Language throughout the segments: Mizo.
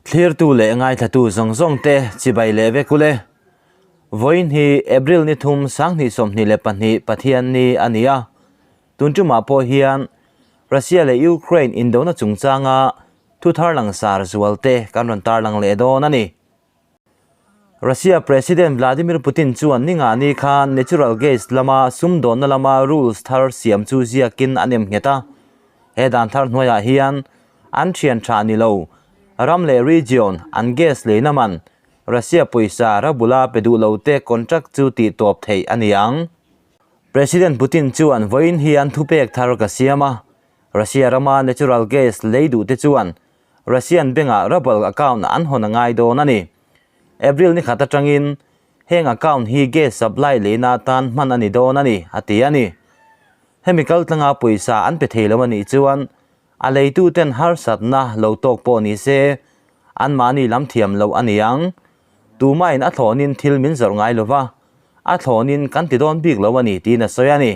Thlirtu leh ngaithlatu zawng zawng te chibai leh vek ule. Vawiin hi April ni thum sanghnih 22 Pathian ni a ni a. Tun tumah pawh hian Russia leh Ukraine indona chungchanga thu thar langsar zual te kan rawn tarlang leh dawn a ni. Russia President Vladimir Putin chuan ninga ni khan natural gas lama sumdawnna lama rules thar siam chu ziakin a nem nghet a. He dan thar hnuaiah hian an thian tha ni lo ram leh region an gas leina man Russia pawisa rabula pe duh lo te contract chu tih tawp theih a ni ang. President Putin chuan vawiin hian thupek thar ka siam a, Russia rama natural gas lei duh te chuan Russian bank-ah ruble account an hawn a ngai dawn a ni. April ni khat atangin heng account hi gas supply leina atan hman a ni dawn a ni, a ti a ni. Hemi kaltlanga pawisa an pe thei lo a nih chuan a leituten harsatna lo tawk pawh ni se anmahni lam thiam loh a ni ang. Tumahin a thlawnin thil min zawrh ngai lo va, a thlawnin kan ti dawn bik lo a ni tiin a sawi a ni.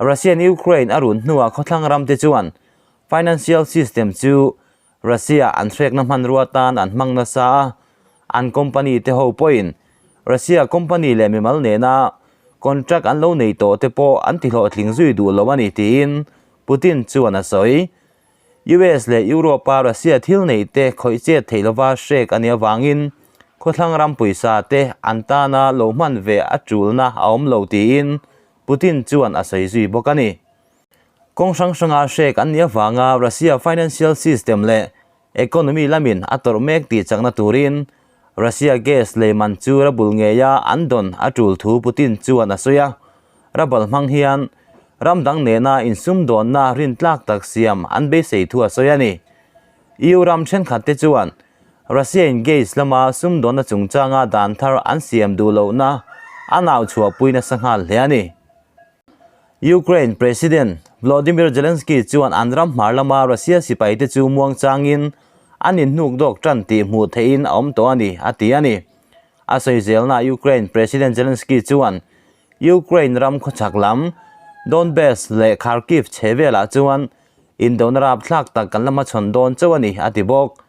Russian Ukraine a run hnuah khawthlang ramte chuan financial system chu Russia an hrekna hmanrua tan an hmang nasa a, an company te ho pawhin Russia company leh mimal nena contract an lo nei tawh te pawh an ti hlawhtling zui duh lo a ni tiin Putin chuan a sawi. US leh Europe-a Russia thil neih te khawih chet theih lova hrek a nih avangin khawthlang ram pawisa te an tana lo hman ve a tulna a awm lo tiin Putin chuan a sawi zui bawk a ni. Kawng hrang hranga hrek an nih avanga Russia financial system leh economy lamin a tawrh mek tih chakna turin Russia gas lei man chu rabul ngeia an dawn a tul thu Putin chuan a sawi a. Rabal hmang hian ram dang nena insumdawnna rintlak tak siam an beisei thu a sawi a ni. EU ram thenkhat te chuan Russia in gas lama sumdawnna chungchanga dan thar an siam duh lohna a nau chhuahpui nasa nghal hle a ni. Ukraine President Volodymyr Zelensky chuan an ram hmar lama Russia sipai te chu muang changin an inhnuk dawk tan tih hmuh theihin a awm tawh a ni, a ti a ni. A sawi zelna Ukraine President Zelensky chuan Ukraine ram khawchhak lam Donbas leh Kharkiv chhe velah chuan indona rapthlak tak kan la hmachhawn dawn chauh a ni, a ti bawk.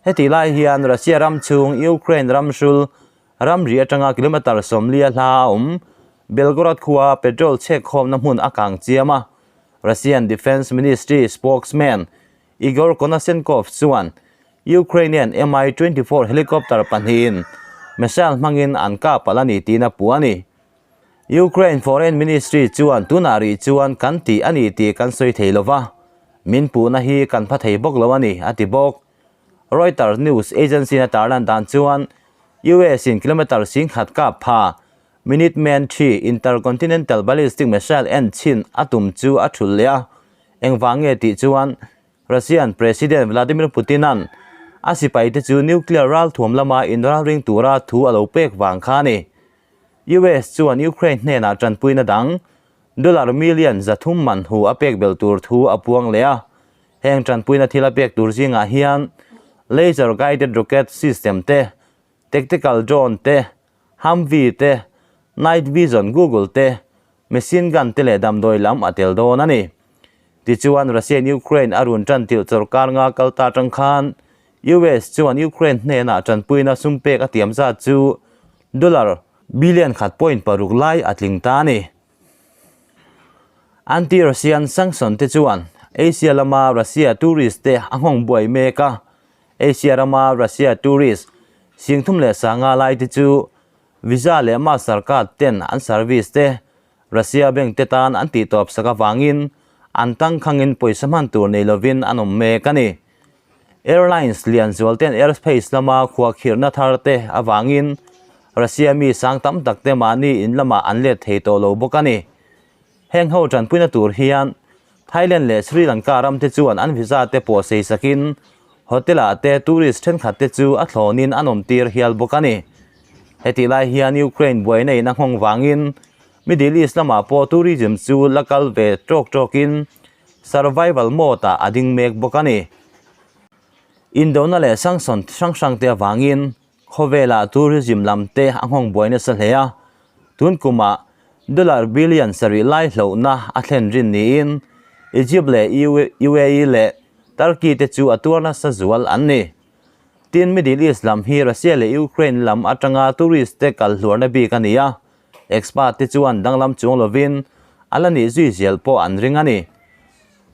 Hetih lai hian Russia ram chhung Ukraine ram hrul ramri atanga kilometre 40 hla a awm Belgorod khua petrol chhekkhawmna hmun a kang chiam a, Russian Defence Ministry spokesman Igor Konashenkov chuan Ukrainian Mi-24 helicopter pahnihin missile hmangin an kap palh a ni tiin a puh a ni. Ukraine Foreign Ministry chuan tunah rih chuan kan tih a ni tih kan sawi thei lo va, min puhna hi kan pha thei bawk lo a ni, a ti bawk. Reuters news agency-in a tarlan dan chuan US-in kilometre 10,000 kap pha Minuteman 3 intercontinental ballistic missile en chhin a tum chu a thulh leh a, engvang nge tih chuan Russian President Vladimir Putin-a'n a sipaite chu nuclear ralthuam lama inralring tura thu a lo pek vang kha a ni. US chuan Ukraine hnenah tanpuina dang dollar million 300 man hu a pek belh tur thu a puang leh a. Heng tanpuina thil a pek tur zingah hian laser guided rocket system te, tactical drone te, Humvee te, night vision google te, machine gun te leh damdawi lam a tel dawn a ni. Tichuan Russia in Ukraine a run tan tirh chawrkar nga kal ta atang khan US chuan Ukraine hnenah tanpuina sum pek a tiam zat chu dollar billion 1.6 lai a tling ta a ni. Anti-Russian sanction te chuan Asia lama Russia tourist te a nghawng buai mek a, Asia rama Russia tourist 35,000 lai te chu Visa leh Mastercard ten an service te Russia bank te tan an tih tawp sak avangin an tangkhangin pawisa hman tur nei lovin an awm mek a ni. Airlines lian zual ten airspace lama khuahkhirhna thar te avangin Russia mi sang tam tak te mahni in lamah an let thei tawh lo bawk a ni. Heng ho tanpuina tur hian Thailand leh Sri Lanka ram te chuan an visa te pawh sei sakin hotel-ah te tourist thenkhat te chu a thlawnin an awm tir hial bawk a ni. Hetih lai hian Ukraine buaina in a nghawng vangin Middle East lamah pawh tourism chu la kal ve tawk tawkin survival mode-ah a ding mek bawk a ni. Indona leh sanction hrang hrang te avangin khawvelah tourism lam te a nghawng buai nasa hle a, tun kumah dollar billion 7 lai hlohna a thlen rin niin Egypt leh UAE leh Turkey te chu a tuar nasa zual an ni. Tin, Middle East lam hi Russia leh Ukraine lam atanga tourist te kal hluarna bik a ni a, expert te chuan danglam chuang lovin a la nih zui zel pawh an ring a ni.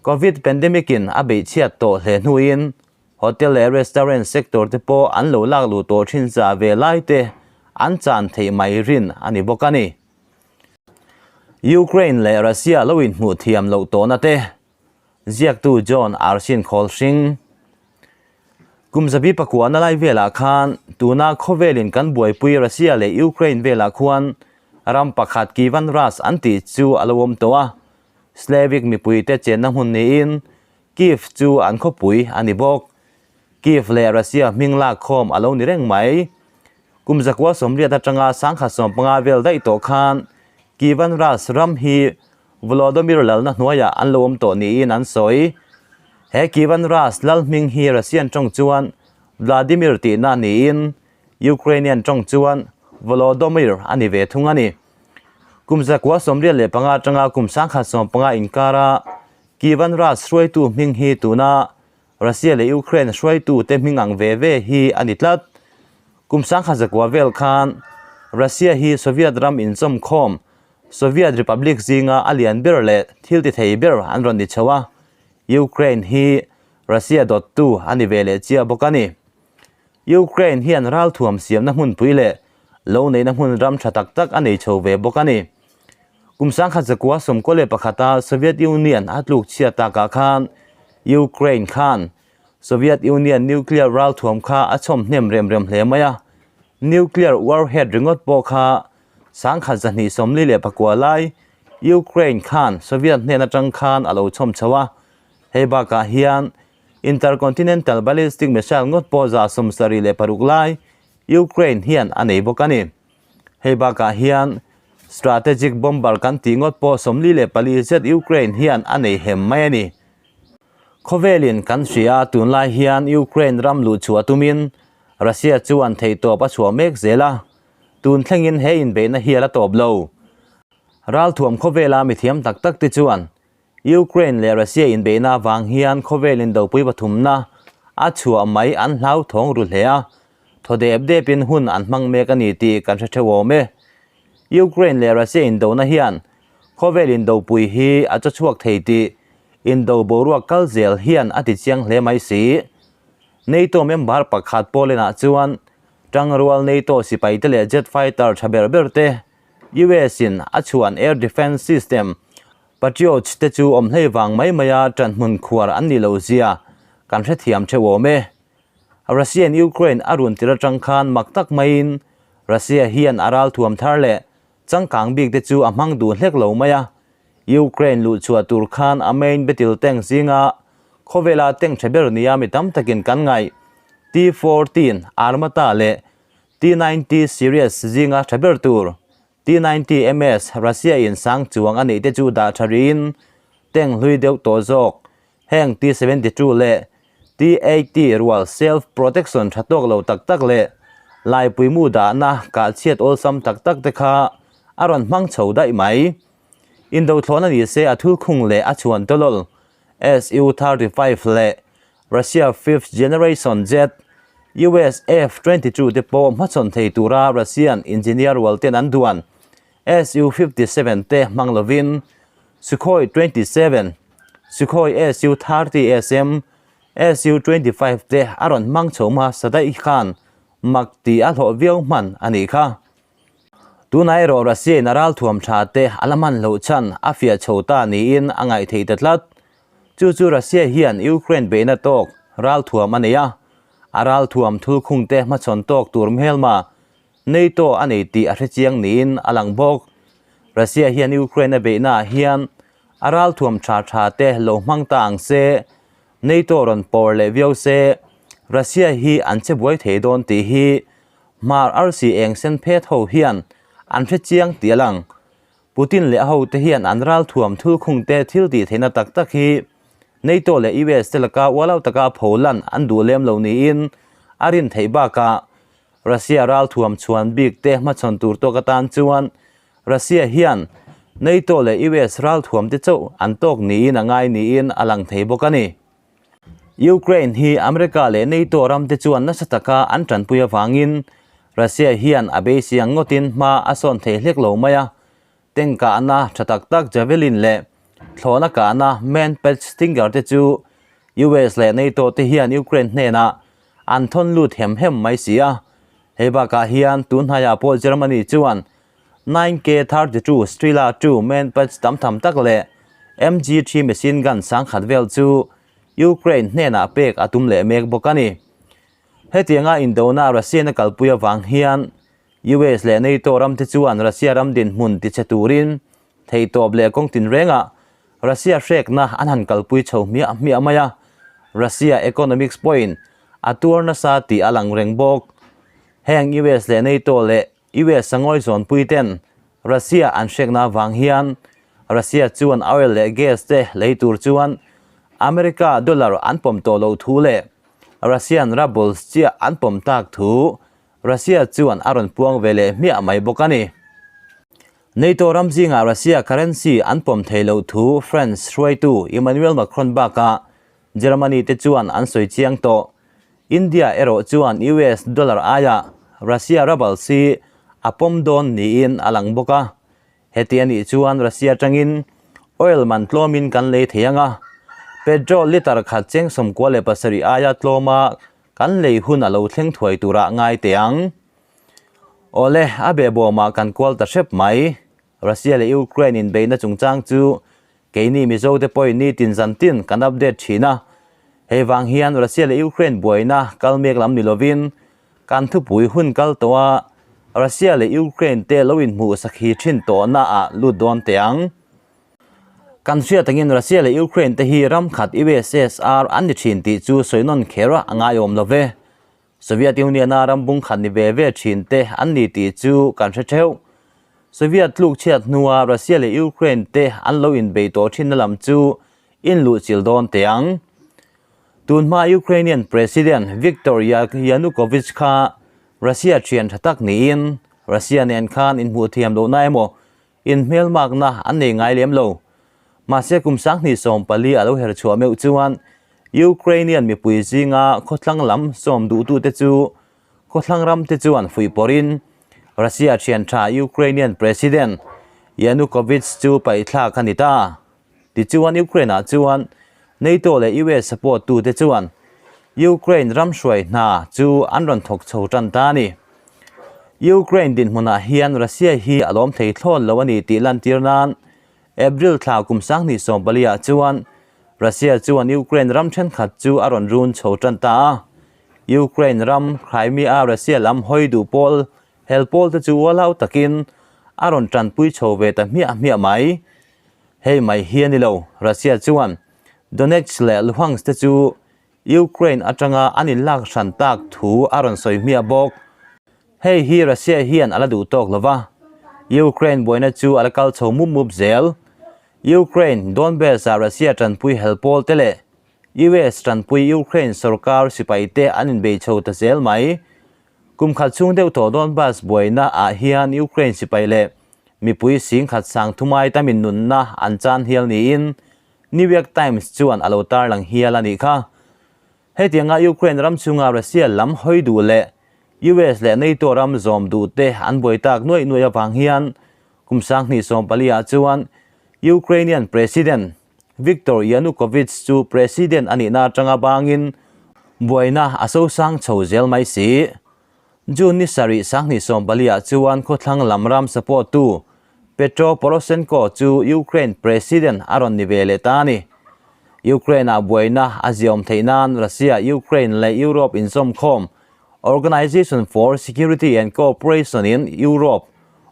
Covid pandemic in a beih chhiat tawh hle hnuin hotel leh restaurant sector te pawh an lo lak luh tawh thin za ve lai te an chan theih mai rin a ni bawk a ni. Ukraine leh Russia lo inhmuh thiam loh tawhna te Ziaktu John Arsin Khawlhring. Kum zabi pakuahna lai velah khan tuna khawvelin kan buaipui Russia leh Ukraine velah khuan ram pakhat Kievan Rus an tih chu a lo awm tawh a. Slavic mipuite chenna hmun niin Kiev chu an khawpui a ni bawk. Kiev leh Russia hming lak khawm a lo ni reng mai. Kum zakua 80 atanga 1015 vel daih tawh khan Kievan Rus ram hi Volodymyr lalna hnuaiah an lo awm tawh niin an sawi. He Kievan Rus lal hming hi Russian tawng chuan Vladimir tihna niin Ukrainian tawng chuan Volodymyr a ni ve thung a ni. Kum 1985 atanga kum 1915 inkara Kievan Rus hruaitu hming hi tuna Russia leh Ukraine hruaitute hming ang ve ve hi a ni tlat. Kum 1900 vel khan Russia hi Soviet ram inchawmkhawm Soviet Republic zinga a lian ber leh thil ti thei ber an rawn ni chho a, Ukraine hi Russia dawttu a ni ve leh chiah bawk a ni. Ukraine hian ralthuam siamna hmunpui leh lo neihna hmun ram tha tak tak a nei chho ve bawk a ni. Kum 1991-a Soviet Union a tluk chhiat takah khan Ukraine khan Soviet Union nuclear ralthuam kha a chhawm hnem rem rem hle mai a, nuclear warhead ringawt pawh kha 1249 lai Ukraine khan Soviet hnen atang khan a lo chhawm chho a, hei bakah hian intercontinental ballistic missile ngawt pawh 76 lai Ukraine hian a nei bawk a ni. Hei bakah hian strategic bomber kan tih ngawt pawh 44 zet Ukraine hian a nei hem mai a ni. Khawvelin kan hria tunlai hian Ukraine ram luh chhuah tumin Russia chuan theihtawp a chhuah mek zel a, tun thlengin he inbeihna hial a tawp lo. Ralthuam khawvela mithiam tak tak te chuan Ukraine leh Russia inbeihna avang hian khawvel indopui pathumna a chhuah mai an hlauthawng ru hle a, thaw dep depin hun an hmang mek a ni tih kan hre theuh awm e. Ukraine leh Russia indona hian khawvel indopui hi a chaw chhuak thei tih indo boruak kal zel hian a ti chiang hle mai si. NATO member pakhat Poland-ah chuan tangrual NATO sipaite leh jet fighter tha ber ber te US-in a chhuan air defence system Patriots te chu awm hlei vang mai maia ṭanhmun khuar an nih loh zia kan hrethiam theuh awm e. Russia-in Ukraine a run tir aṭang khan mak tak maiin Russia hian a ralthuam thar leh changkang bik te chu a hmang duh hlek lo mai a. Ukraine luh chhuah tur khan a main battle tank zinga khawvela tank ṭha ber nia mi tam takin kan ngaih T-14 Armata leh T-90 Sirius zinga ṭha ber tur T-90 MS Russia in sang chuang a neih te chu dah tha riin tank hlui deuh tawh zawk. Heng T-72 leh T-80 rual self protection tha tawk lo tak tak leh laipui mu dahna kah chhiat awlsam tak tak te kha a rawn hmang chho daih mai. Indothlawhna ni se a thulkhung leh a chhuan tawlawl Su-35 leh Russia fifth generation jet US F-22 te pawh hmachhawn thei tura Russian engineer rual ten an duan Su-57 te hmang lovin Sukhoi 27, Sukhoi Su-30 SM, Su-25 te a rawn hmang chho hmasa daih khan mak tih a hlawh viau hman a nih kha. Tunah erawh Russia in a ralthuam tha te a la hman loh chhan a fiah chho ta niin a ngaih theih ta tlat. Chu chu Russia hian Ukraine beihna tawk ralthuam a nei a, a ralthuam thulkhung te hmachhawn tawk tur hmelma NATO a nei tih a hrechiang niin a lang bawk. Russia hian Ukraine a beihna ah hian a ralthuam tha tha te lo hmang ta ang se, NATO rawn pawr leh viau se, Russia hi an che buai thei dawn tih hi Hmar arsi eng sen phet ho hian an hre chiang tih a lang. Putin leh a hote hian an ralthuam thulkhungte thil tih theihna tak tak hi NATO leh US te laka ualau taka pholan an duh lem lo niin a rin theih bakah Russia ralthuam chhuan bik te hmachhawn tur tawk atan chuan Russia hian NATO leh US ralthuam te chauh an tawk niin a ngai niin a lang thei bawk a ni. Ukraine hi America leh NATO ram te chuan nasa taka an tanpui avangin Russia hian a beisei ang ngawtin hma a sawn thei hlek lo mai a, tank kahna tha tak tak Javelin leh thlawhna kahna Manpad Stinger te chu US leh NATO te hian Ukraine hnenah an thawn lut hem hem mai si a. Hei bakah hian tun hnaiah pawh Germany chuan 9K32 Strela 2 Manpads tam tham tak leh MG3 machine gun sangkhat vel chu Ukraine hnenah pek a tum leh mek bawk a ni. Hetianga indona Russian a kalpui avang hian US leh NATO ramte chuan Russia ram dinhmun tichhe turin theihtawp leh kawng tinrengah Russia hrekna an han kalpui chho hmiah hmiah mai a, Russia economics pawhin a tuar nasa tih a lang reng bawk. Heng US leh NATO leh US a ngawi zawnpui ten Russia an hrekna avang hian Russia chuan oil leh gas te lei tur chuan America dollar an pawm tawh loh thu leh Russian rubles chiah an pawm tak thu Russia chuan a rawn puang ve leh hmiah mai bawk a ni. NATO ram zingah Russia currency an pawm thei loh thu France hruaitu Emmanuel Macron bakah Germany te chuan an sawi chiang tawh. India erawh chuan US dollar aiah Russia rubles hi a pawm dawn niin a lang bawk a. Heti a nih chuan Russia atangin oil man tlawmin kan lei thei ang a, petrol litre khat cheng 97 aia tlawma kan lei hun a lo thleng thuai turah ngai teh ang. Awle, a behbawmah kan kual ta hrep mai. Russia leh Ukraine inbeihna chungchang chu keini Mizo te pawhin nitin zantin kan update thin a. Hei vang hian Russia leh Ukraine buaina kal mek lam ni lovin kan thupui hun kal tawh a, Russia leh Ukraine te lo inhmuh sakhi thin tawhna ah lut dawn teh ang. Kan hriat angin Russia leh Ukraine te hi ram khat USSR an ni thin tih chu sawi nawn kher a ngaiawm lo ve. Soviet Union-a ram bung khat ni ve ve thin te an ni tih chu kan hre theuh. Soviet tluk chhiat hnua Russia leh Ukraine te an lo inbei tawh thinna lam chu inluhchilh dawn teh ang. Tunhma Ukrainian President Viktor Yanukovych kha Russia thian tha tak niin Russia nen khan inhmuh thiam lohna emaw Inhmelmakna an nei ngai lem lo. Mahse kum 2014 a lo her chhuah meuh chuan Ukrainian mipui zinga khawthlang lam sawm duhtute chu khawthlang ramte chuan fuih pawrhin Russia thian tha Ukrainian President Yanukovych chu paihthlak a ni ta. Tichuan Ukraine-ah chuan NATO leh US support tute chuan Ukraine ram hruai hna chu an rawn thawk chho tan ta a ni. Ukraine dinhmunah hian Russia hi a lawm thei thlawt lo a ni tih lantir nan April thla kum 2014 ah chuan Russia chuan Ukraine ram thenkhat chu a rawn run chho tan ta a. Ukraine ram Crimea Russia lam hawi duh pawl hel pawl te chu ualau takin a rawn tanpui chho ve ta hmiah hmiah mai. Hei mai hi a ni lo, Russia chuan Donetsk leh Luhansk te chu Ukraine atanga an inlak hran tak thu a rawn sawi hmiah bawk. Hei hi Russia hian a la duh tawk lo va, Ukraine buaina chu a la kal chho mup mup zel. Ukraine, Donbas-ah Russia tanpui hel pawl te leh US tanpui Ukraine sorkar sipai te an inbei chho ta zel mai. Kum khat chhung deuh tawh Donbas buaina ah hian Ukraine sipai leh mipui singkhat sang thumai tamin nunna an chan hial niin New York Times chuan a lo tarlang hial a nih kha. Hetianga Ukraine ram chhunga Russia lam hawi duh leh US leh NATO ram zawm duh te an buai tak nuaih nuaih avang hian kum 2014 ah chuan Ukrainian President Viktor Yanukovych chu President a nihna atanga bangin buaina a sosang chho zel mai si. June ni sarih 2014 ah chuan khawthlang lam ram support tu Petro Poroshenko chu Ukraine President a rawn ni ve leh ta a ni. Ukraine ah buaina a ziaawm theih nan Russia, Ukraine leh Europe inzawmkhawm Organization for Security and Cooperation in Europe,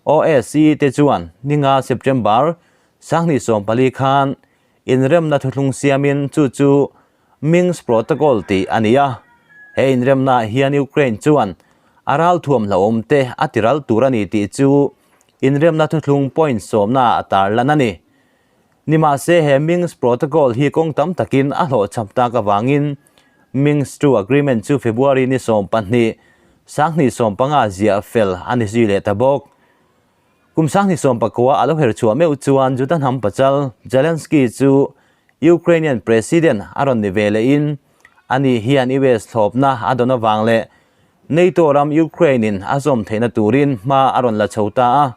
OSCE, te chuan ninga September 2014 khan inremna thuthlung siamin chu chu Minsk Protocol tih a ni a. He inremnaah hian Ukraine chuan a ralthuam hlauhawm te a tiral tur a ni tih chu inremna thuthlung point sawmnaah a tarlan a ni. Nimahse he Minsk Protocol hi kawng tam takin a hlawhchham tak avangin Minsk II Agreement chu February ni 12, 2015 ziah fel a ni zui leh ta bawk. Kum 2019 a lo her chhuah meuh chuan Juda hnam pachal Zelensky chu Ukrainian President a rawn ni ve lehin Ani hian US thlawpna a dawn avang leh NATO ram Ukraine in a zawm theihna turin hma a rawn la chho ta a,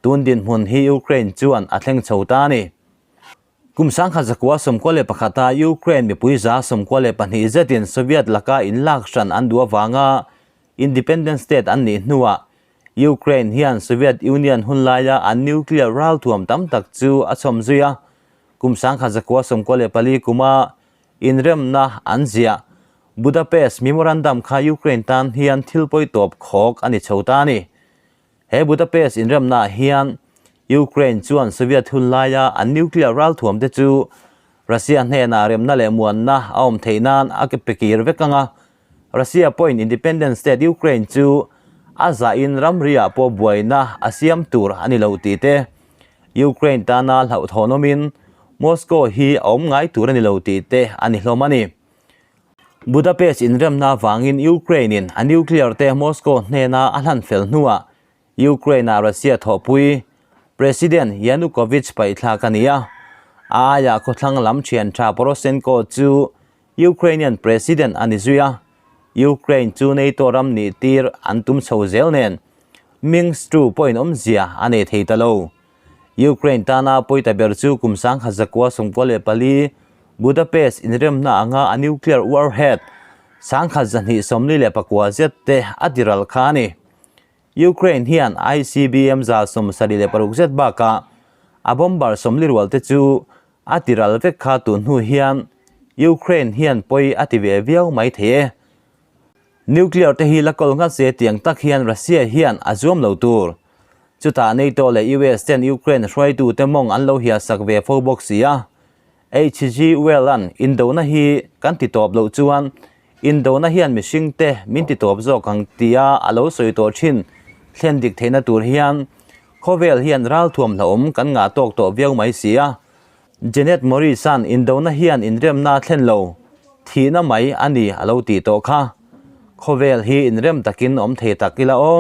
tun dinhmun hi Ukraine chuan a thleng chho ta a ni. Kum 1991 a Ukraine mipui 92 zetin Soviet laka inlak hran an duh avanga independent state an nih hnuah Ukraine hian Soviet Union hun laia an nuclear ralthuam tam tak chu a chhawm zui a, kum 1994 kuma inremna an ziah Budapest Memorandum kha Ukraine tan hian thil pawi tawp khawk a ni chho ta a ni. He Budapest inremnaah hian Ukraine chuan Soviet hun laia an nuclear ralthuam te chu Russia hnenah remna leh muanna a awm theih nan a pe kir vek ang a, Russia pawhin independent state Ukraine chu a zahin ramriah pawh buaina a siam tur a ni lo tih te, Ukraine tana hlauhthawn awmin Moscow hi a awm ngai tur a ni lo tih te a ni hlawm a ni. Budapest inremna avangin Ukraine-in a nuclear te Moscow hnena a hlan fel hnuah Ukraine-ah Russia thawhpui President Yanukovych paihthlak a ni a. A aiah khawthlang lam thian tha Poroshenko chu Ukrainian President a ni zui a, Ukraine chu NATO ram nih tir an tum chho zel nen Minsk II pawhin awmzia a nei thei ta lo. Ukraine tana pawi ta ber chu kum 1994 Budapest inremna anga a nuclear warhead 1249 zet te a tiral kha a ni. Ukraine hian ICBM 76 zet bakah a bomber 40 rual te chu a tiral vek kha tun hnu hian Ukraine hian pawi a ti ve viau mai thei e. Nuclear te hi la kawl nghat se tiang tak hian Russia hian a zuam lo tur. Chutah NATO leh US ten Ukraine hruaitu te mawng an lo hiah sak ve fo bawk si a. HG Well-a'n indona hi kan ti tawp loh chuan indona hian mihring te min ti tawp zawk ang tia a lo sawi tawh thin thlen dik theihna tur hian khawvel hian ralthuam hlauhawm kan ngah tawk tawh viau mai si a. Janet Morris-a'n indona hian inremna a thlen lo, thihna mai a ni a lo tih tawh kha. Khawvel hi inrem takin awm thei tak ila aw.